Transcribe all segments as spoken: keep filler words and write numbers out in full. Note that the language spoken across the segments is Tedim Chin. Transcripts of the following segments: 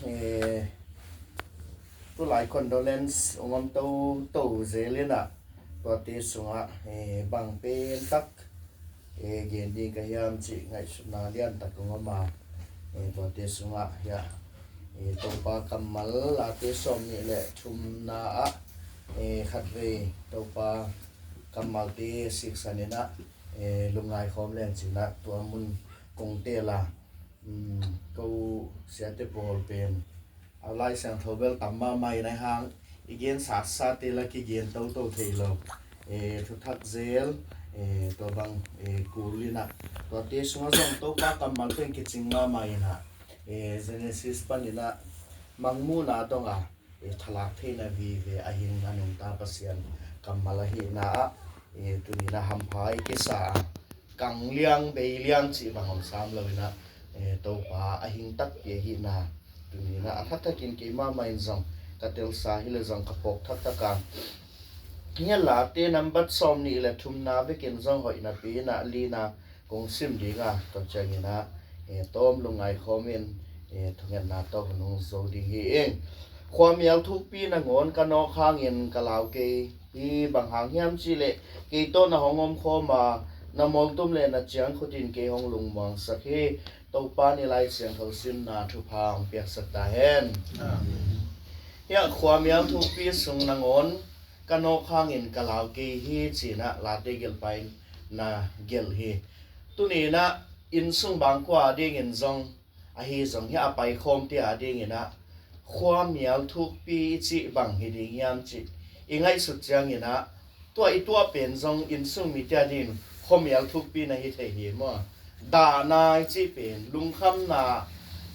Eh, tulai condolence ong om toto zel in ah, tuate sungah eh, bang pen tak eh, gen ding ka hiam cih ngaihsutna lian tak ong om a, eh, tuate sungah hiah eh, Topa kammal Late sawm nih le thumna ah eh, khatvei Topa kammalte siksan in ah eh, lungngai khawm leng ci-in ah tua mun kong tel a, um, ko siate pawl pen a Lai Siangtho bel tam mahmah in ah hang i gen satsate la kigen toto thei lo. Eh, thuthak zel eh, tua bang eh, kul in ah, tuate sungah zong Topa kammal pen kicing mahmah in ah, eh, Genesis pan in ah Mangmuhna dong a eh, thalak theihna vive a hing a nungta Pasian kammal ahihna ah eh, tuni in ah hampha i kisa a, kang liang bei liang cih bang om sam lo in ah eh, Topa a hing takpi ahihna tuni in ah a thakthak in keimah mah in zong ka telsa hi le zong ka phawk thakthak a. Hia Late nambat sawm nih le thumna vekin zong hoihna pi in ah lina kong sim ding a, tua ciangin ah eh, tawm lungngai khawm in eh, thungetna tawh hun hong zo ding hi ing. Khuamial thukpi nangawn ka nawk hangin ka lau kei hi. Bang hang hiam cih leh kei tawh na hong om khawm a, na mawngtum le na ciangkhut in kei hong lungmuangsak hi. Topa ni Lai Siangtho simna thupha hong piaksak ta hen. Amen. Hiah khuamial thukpi sung nangawn ka nawk hangin ka lau kei hi ci-in ah Late gelhpa in na gelh hi. Tuni in ah inn sung bangkua a dingin zong ahi zong hiah a paikhawmte a dingin ah khuamial thukpi i cih bang hi ding hiam cih i ngaihsut ciangin ah tua i tuah pen zong inn sung mite a dingin khuamial thukpi na hi thei hi maw? Dahna i cih pen lungkhamna,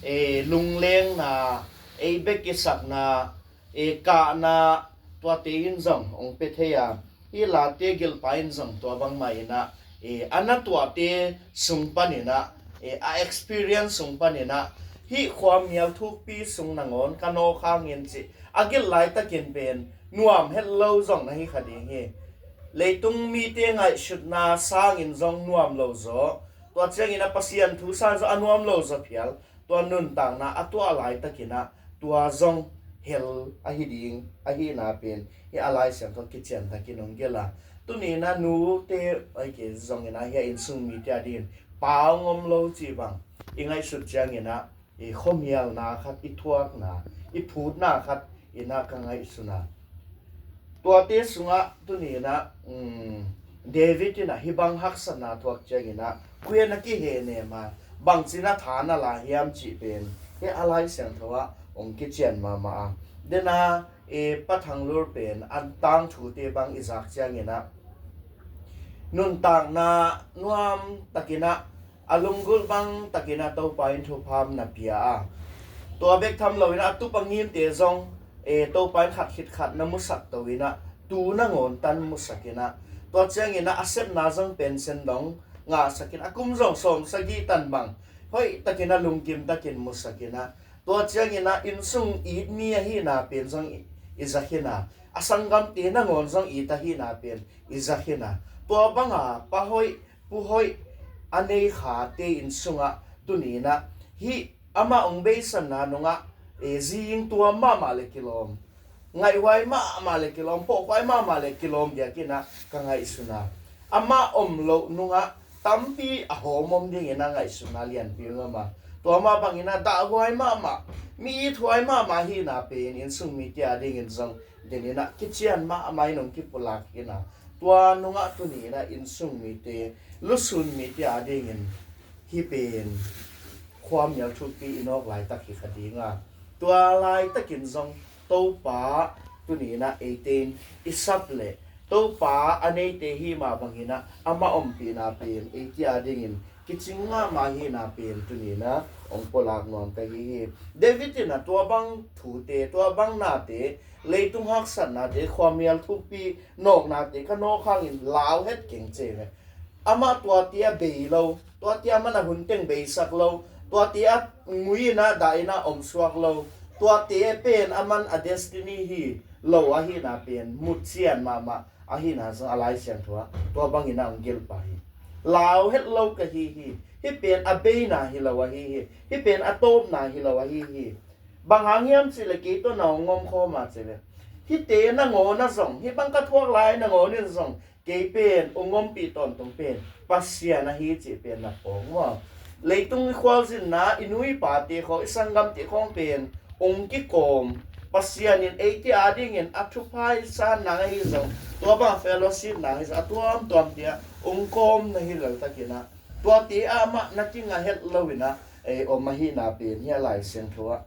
eh, lunglengna, ei bek kisakna, eh, kahna, tuate in zong hong pia thei a, hih Late gelhpa in zong tua bangmah in ah eh, a na tuahte sung panin ah eh, a experience sung panin ah hih khuamial thukpi sung nangawn ka nawk hangin cih a gelh laitakin pen nuam het lo zong na hi kha ding hi. Leitung mite ngaihsutna sangin zong nuam lo zaw, tua ciangin ah Pasian thu sangin zong a nuam lo zaw phial, tua nuntakna a tuah laitakin ah tua zong hel ahi ding ahihna pen hih a Lai Siangtho kician takin hong gelh a. Tuni in ah nute ahi kei zongin ah hih a inn sung mite a dingin pa hong om lo cih bang i ngaihsut ciangin ah i khuamialna khat, i thuakna, i phutna khat in ah ka ngaihsun a. Tuate sungah tuni in ah um, David in ah hih bang haksatna thuak ciangin ah kua in a kihehnem a, bangci in a tha na la hiam cih pen hih a Lai Siangtho ah hong kician mahmah a. Dena eh, Pa Thang Lur pen a tangthute bang i zak ciangin ah nuntakna nuam takin ah a lunggulh bang takin ah Topa in thupha na pia a, tua bek tham loin ah a tup a ngimte zong eh, Topa in khat khit khat na musak to in ah tu nangawn tan musak in ah, tua ciangin ah a sepna zong pension dong ngahsak in a kum zong sawm sagih tan bang hoih takin ah lungkim takin musak in ah, tua ciangin ah inn sung it mi ahihna pen zong i, i za khin a, a sanggamte nangawn zong it ahihna pen i za khin a, tua banga pa hoih pu hoih a nei khate inn sungah tuni in ah hih amah hong beisanna nungah eh, zing tuam mahmah le kilawm, ngaihhuai mahmah le kilawm, phawkhuai mahmah le kilawm biakinn ah ka ngaihsun a. Amah om loh nungah tampi a hawm om dingin a ngaihsutna lianpi hong om a. Tua mah bangin a dahhuai mahmah, mi ithuai mahmah hihna pen inn sung mite a dingin zong denin a kician mahmah in hong kipulak hi a. Tua nungah tuni in a inn sung mite, lusun mite a dingin hih pen khuamial thukpi i nawk laitak hi kha ding a. Tua laitakin zong Topa tuni in a eite in i sap leh Topa a neite hih mah bangin a amah ompihna pen eite a dingin kicing mahmah hihna pen tuni in a hong pulak nuam ka hi hi. David in a tua bang thute, tua bang nate, leitung haksatnate, khuamial thukpi nawknate ka nawk hangin lau het keng cei ve. Amah tuate a bei lo, tuate a man a hun teng beisak lo, tuate a ngui in a dah in a omsuak lo, tuate pen a man a destiny hi lo ahihna pen mutsian mahmah ahihna zong a Lai Siangtho ah tua bangin a hong gelh pah hi. Lau het lo ka hi hi. Hih pen a beina hi lo ahi hi. Hih pen a tawpna hi lo ahi hi. Bang hang hiam cih leh kei tawh na hong om khawm a ci ve. Hihte nangawn ah zong, hih bang ka thuak lai nangawn in zong kei pen hong ompih tawntung pen Pasian ahi cih pen na phawk maw? Leitung i khualzinna, i nu i pate khawng, i sanggamte khawng pen hong kikawm, Pasian in eite adingin a thupha i san nang ahi zong, tua bang fellowship nang ahi zong, a tuamtuamte ah hong kawm na hi lel takin ah, tuate ah amah na kingah het lo in ah, ei om ahihna pen hih a Lai Siangtho ah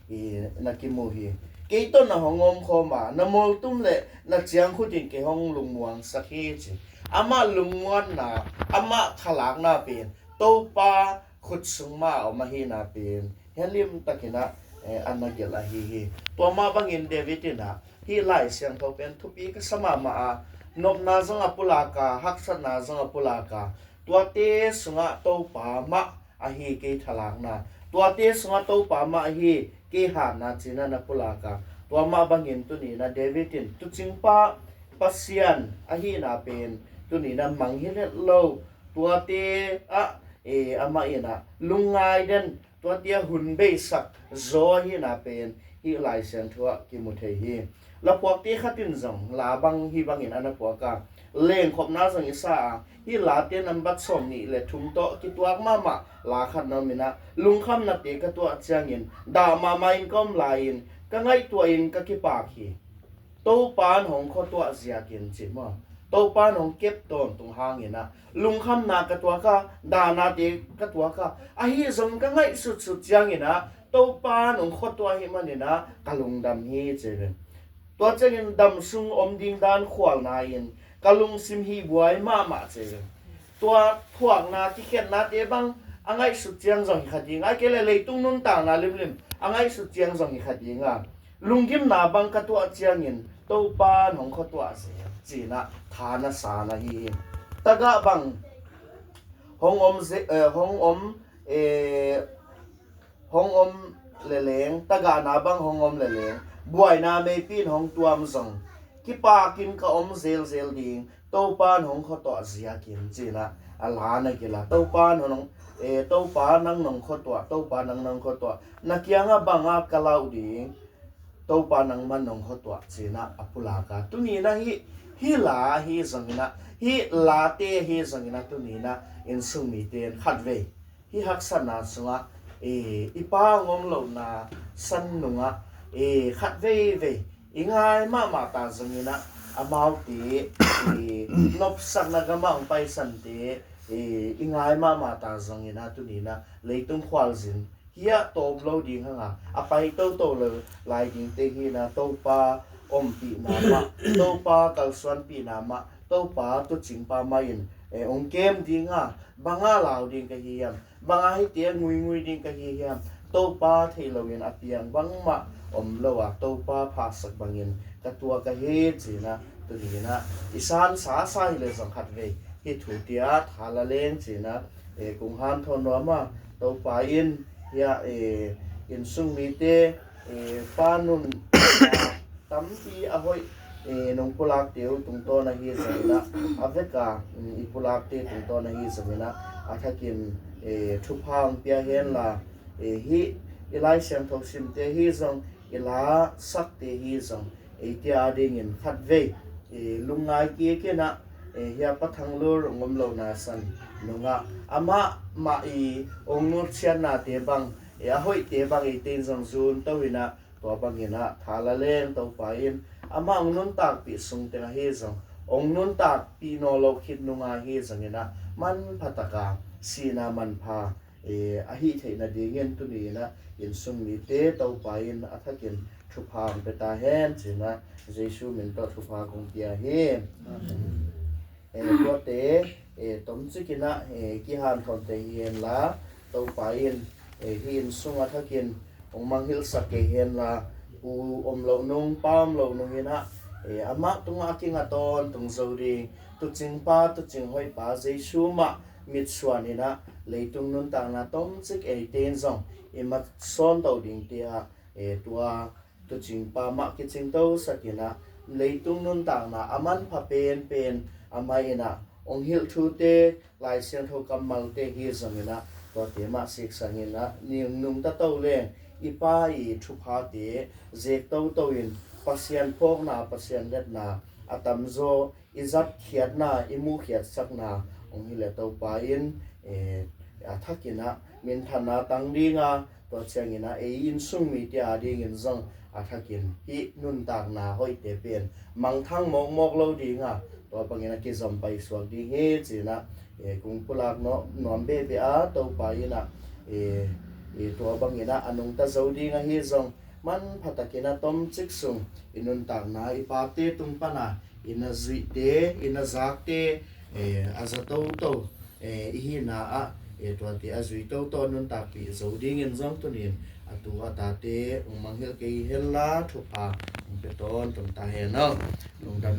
i na kimu hi. Kei tawh na hong om khawm a, na mualtum le na ciangkhut in kei hong lungmuangsak hi ci. Amah lungmuanna, amah thalakna pen Topa khut sung mah a om ahihna pen hia limtakin ah, eh, a na gelh ahi hi. Tua mah bangin David in ah hih Lai Siangtho pen thupi ka sa mahmah a, nopna zong a pulak a, haksatna zong a pulak a, tuate sungah Topa mah ahi kei thalakna, tuate sungah Topa mah ahi kei hatna ci-in ah na pulak a, tua mah bangin tuni-in ah David in tuucingpa Pasian ahihna pen tuni-in ah mangngilh het lo, tuate ah, eh, amah in ah lungngai den, tuate ah hun beisak zaw ahihna pen hih Lai Siangtho ah kimu thei hi. Laphuakte khat in zong la bang hih bangin a na phuak a, lengkhopna zong i sa a, hih late nambat sawmnih le thum tawh kituak mahmah la khat na om in ah, lungkhamnate ka tuah ciangin dah mahmah in ka om lai-in ka ngaihtuah in ka kipak hi. Topa in hong khuatuah ziakin ci maw? Topa in hong kep tawntung hangin ah lungkhamna ka tuak a, dahnate ka tuak a, ahi zong ka ngaihsutsut ciangin ah Topa in hong khuatuah ahih manin ah ka lungdam hi ci ve. Tua ciangin dam sung om ding dan khualna in ka lungsim hih buai mahmah ci ve. Tua thuakna, kikhetnate bang a ngaihsut ciang zong hi kha ding, ahih kei leh leitung nuntakna limlim a ngaihsut ciang zong hi kha ding a, lunggimna bang ka tuah ciangin Topa in hong khuatuah zel ci-in ah tha na sa na hi hi. Tagah bang hong om ze-, eh, hong om, eh, hong om leleng, tagahna bang hong om leleng, buaina meipi in hong tuam zong, kipakin ka om zelzel ding, Topa in hong khuatuah ziakin ci-in ah a la na gelh a, Topa in hong, eh, Topa nang nong khuatuah, Topa nang nong khuatuah, na kiangah bang a ka lau ding, Topa nangman nong khuatuah ci-in ah a pulak a, tuni-in ah hih, hih la ahi zongin ah, hih late ahi zongin ah tuni-in ah innsung mite in khatvei hih haksatna sungah, eh, i pa hong om lohna san nungah, eh, khat veivei i ngai mahmah ta zongin ah, amaute, eh, nopsakna gamah hong paisante, eh, i ngai mahmah ta zongin ah, tuni-in ah leitung khualzin hiah tawp lo ding hang a, a pai toto lo lai dingte hi-in ah, Topa ompihna mah, Topa kalsuanpihna mah, Topa tuucingpa mah in, eh, hong kem ding a, bang a lau ding ka hi hiam, bang a hihte ah nguingui ding ka hi hiam, Topa theih loin a piang bangmah om lo a, Topa phasak bangin ka tuak ka hi ci-in ah, tuni-in ah i sansa sa hi leh zong khatvei hih thute ah tha la leng ci-in ah, eh, kong hanthawn nuam a, Topa in hiah, eh, innsung mite, eh, pa nun, ah, tampi a hoih, eh, nong pulakte uh tungtawn ahi zongin ah, a vek a, mm, i pulakte tungtawn ahi zongin ah, a thakin, eh, thupha hong pia hen la, eh, hih i Lai Siangtho simte hi zong, i la sakte hi zong, eite adingin khatvei, eh, lungngai kik in ah, eh, hiah Pa Thang Lur hong om lohna san nungah amah mah i hong nutsiatnate bang, eh, a hoihte bang eite in zong zunto in ah, tua bangin ah tha la leng, Topa in amah hong nuntakpih sung teng ahi zong, hong nuntakpih nawn lo khit nung ahi zongin ah, manpha tak a sihna manpha, eh, a hih theih nadingin tuni-in ah innsung mite Topa in a thakin thupha hong pia ta hen ci-in ah, Jesu min tawh thupha kong pia hi. Amen. Eh, tuate, eh, tomcik in ah, eh, kihanthawn thei hi hen la, Topa in, eh, hih innsung a thakin hong mangngilhsak kei hen la, pu om loh nung, pa om loh nung in ah, eh, amah tungah a kingah tawntung zo ding, tuucingpa, tuucing hoihpa Jesu mah mitsuan in ah, leitung nuntakna tomcik eite in zong i mat sawnto dingte ah, eh, tua tuucingpa mah kicingtosak in ah, leitung nuntakna a manpha penpen amah in ah hong hilh thute, Lai Siangtho kammalte hi zongin ah, tuate mah siksak in ah, nungta to leng, i Pa i thuphate zek toto in Pasian phawkna, Pasian letna a tamzaw i zatkhiatna, i muhkhiatsakna hong hi leh Topa in, eh, a thakin ah minthanna tang ding a, tua ciangin ah ei innsung mite a dingin zong a thakin hih nuntakna hoihte pen mangthang mawkmawk lo ding a, tua bangin ah kizom paisuak ding hi ci-in ah, eh, kong pulak nuam, nuam behbeh a, Topa in ah, eh, eh, tua bangin ah a nungta zo ding ahi zong, manpha takin a tomcik sung i nuntakna, i pate tung pan a i na zuihte, i na zakte, eh, a za toto, eh, i hihna ah, eh, tuate a zui toto nuntakpih zo dingin zong tuni-in a tu a tate hong mangngilh kei hen la, thupha hong pia tawntung ta hen aw. Lungdam.